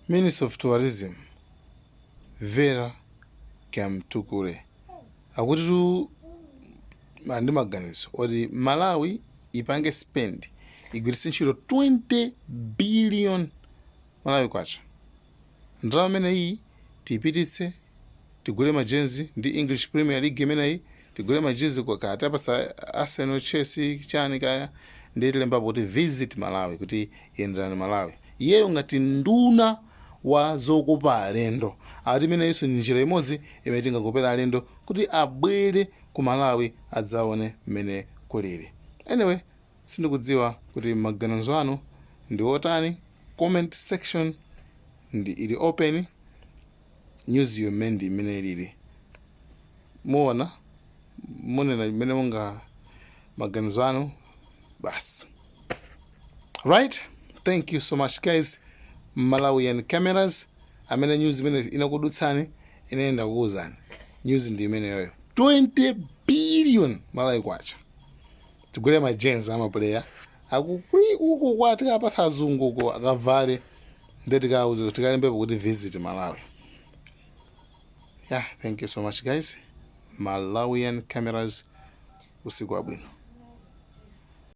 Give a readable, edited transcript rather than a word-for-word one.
Minister of Tourism Vera Kamtukule akuti tu ndi maganizo oti Malawi ipange spend, igwiritse ntchito 20 billion Malawi kwacha. Ndalama imeneyi tiyipititse, tigule majezi ndi English Premier League imeneyi, tigule majezi kwa kati apasa Arsenal, Chelsea, chani kaya, ndiye tilembapo kuti "Visit Malawi", kuti yenderani Malawi. Iyeyo ngati nduna wa zokopa alendo ati imeneyinso ni njira imodzi imene tingakopera alendo kuti abwere ku Malawi adzaone mmene kulili. Anyway, sindikudziwa kuti maganizo anu ndi otani. Comment section ndi ili open. News yo mmene ndi imene ilili, muona, munena mmene munga maganizo anu basi. Right, thank you so much, guys. Malawian Cameras, amene news imene inakudutsani, ine ndakuwuzani news ndi imeneyoyo. 20 billion Malawi kwacha, tigule majezi ama player akukuko kwa tikapasa azunguko akavale, nde tikauze tikalembepo kuti "Visit Malawi". Yeah, thank you so much, guys. Malawian Cameras, usiku wabwino.